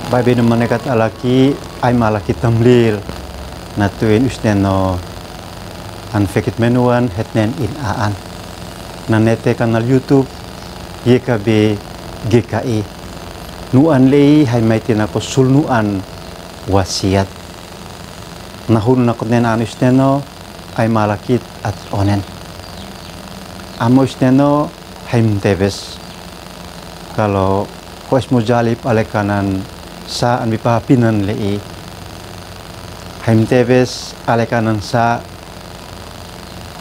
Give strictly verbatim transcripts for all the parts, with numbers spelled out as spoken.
Baibainu manekat alaki, ai malaki tamlil, na tuin usneno an fekit menuan hetnen in aan. Na nete kanal YouTube, Y K B G K I. Nuan lei hai mai tina ko sul nuan wasiat. Na hun na ko nen an usneno, ai malakit at onen. Amo usneno, Haim Tebes. Kalo ko es mo jalip ale kanan sa an bi papinan lei. Haim Tebes ale kanan sa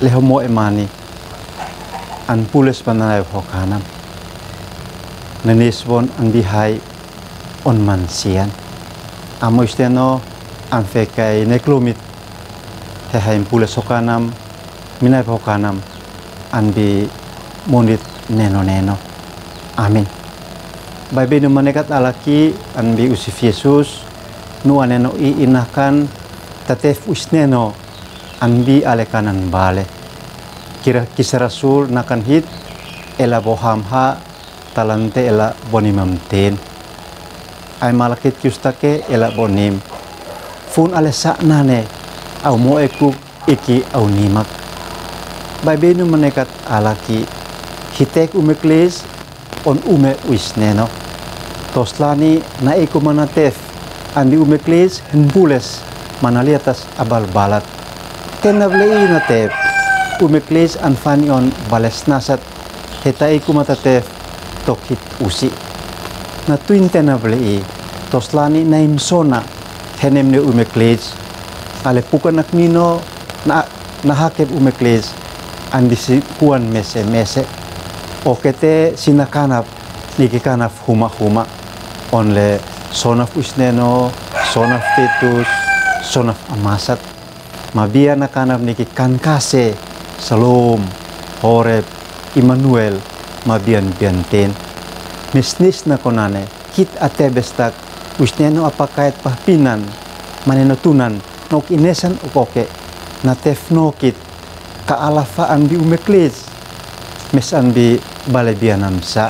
le homo emani. An pules pananai ho kanam. Nenes bon an bi hai on mansian. Amo usneno an fekai neklomit. He haim pules ho kanam. Minai ho kanam an bi monit neno neno. Amin. Baibainu manekat alaki an bi usif Yesus, nuan neno i inakan tatef usneno an bi ale kanan bale. Kira kisara sul nakan hit, ela bo hamha, talante ela bo nimam ten. Ai malakit ki ustake ela bo nim. Fun ale sa nane, au mo ekuk iki au nimak. Baibainu manekat alaki hitek umeklis on ume uisneno. Toslani na iku mana tef an bi umeklis hen pules mana liatas abalbalat. Tenab lei na tef umeklis an fani on bales nasat heta iku mata tef tok hit usi. Na tuin tenab lei toslani na imsona henem ne umeklis. Ale pukanak nino na, na hakep umeklis an bi si kuan mese mese. Okete sina kanap ni ki kanap huma huma. Onle sonaf usneno, sonaf tetus, sonaf amasat. Mabia na kanap ni ki kankase, Salom, Horeb, Imanuel, mabian bian ten. Mesnis na konane, hit atebestak, usneno apakayat pahpinan, maneno tunan, nok inesan okoke, na tef nokit, ka alafa an bi umeklis, mes an bi bale bian amsa.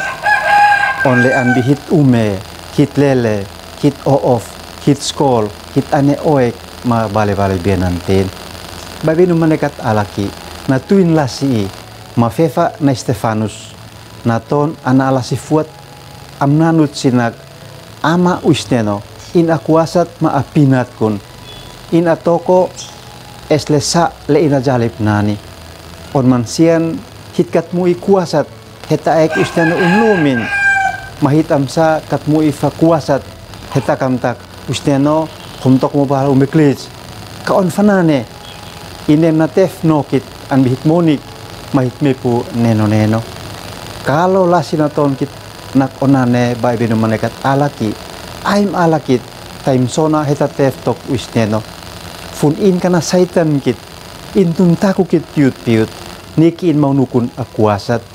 Onle an bi hit ume, hit lele, hit oof, hit skol, hit ane oek, ma bale bale bianan ten. Baibainu manekat alaki, na tuin lasi i, mafefa na Stefanus, na ton ana alasi fuat, am nanut sinak, ama usneno, in akuasat ma apinat kun, in atoko, es le sa le ina jalip nani. On mansian, hit kat mu i kuasat, heta ek usneno un lumin. Ma hit amsa kat mu i fa kuasat, heta kamtak usneno, hom tok mo bala umeklis. Ka on fanane, inem na tef nokit an bi hit monik, ma hit mepu neno neno. Kalo lasi na ton kit nak onane Baibainu manekat alaki, aim alakit, taim sona heta tef tok usneno. Fun in kana saitan kit, in tun taku kit piut piut, ni ki in maunukun akuasat.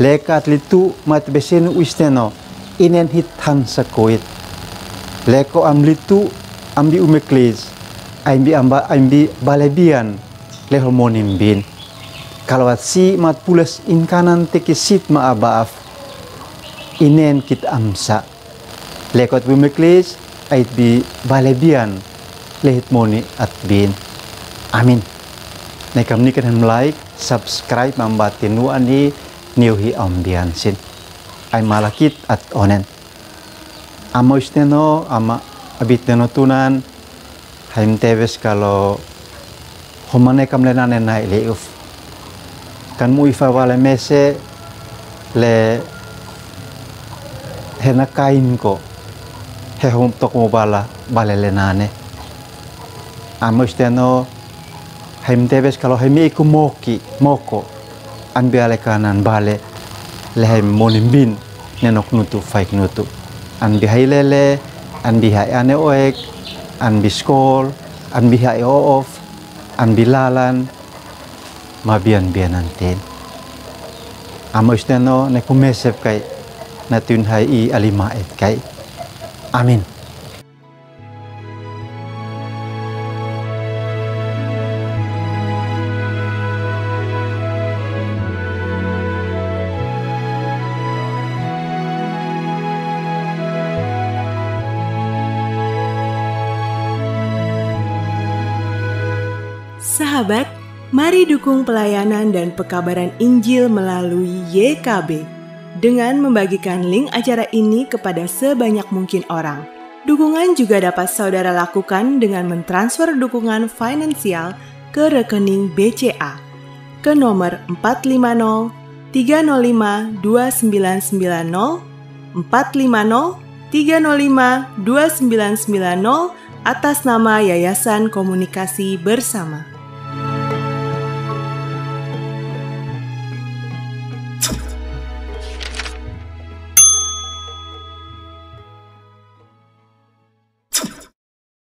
Leka at litu mat besenu usneno, inen hit han sakoit. Leko am litu, am bi umeklis, aim bi amba, aim bi bale bian, le ho monim bin. Kalo at si mat pules in kanan teki sit ma abaaf, inen kit amsa. Leko at bi umeklis, ait bi bale bian, le hit moni at bin. Amin. Ne kam ni ken hem like, subscribe, mamba tinu ani, niu hi am bian sin. Ai malakit at onen. Ama usneno, ama abit neno tunan, Haim Tebes kalo homane kam le nane nai le uf. Kan mu ifa wale mese le hena kain ko he hom tok mo bala bale le nane. Ama usneno Haim Tebes kalo hemi iku moki moko. An bi ale kanan bale, le hai moni bin, nenok nutu, faik nutu. An bi hai lele, an bi hai ane oek, an bi skol, an bi hai oof, an bi lalan, ma bian bianan ten. Ama usneno ne ku mesep kai, na tun hai i alima et kai. Amin. Sahabat, mari dukung pelayanan dan pekabaran Injil melalui Y K B dengan membagikan link acara ini kepada sebanyak mungkin orang. Dukungan juga dapat saudara lakukan dengan mentransfer dukungan finansial ke rekening B C A ke nomor empat lima nol tiga nol lima dua sembilan sembilan nol, empat lima nol tiga nol lima dua sembilan sembilan nol, atas nama Yayasan Komunikasi Bersama.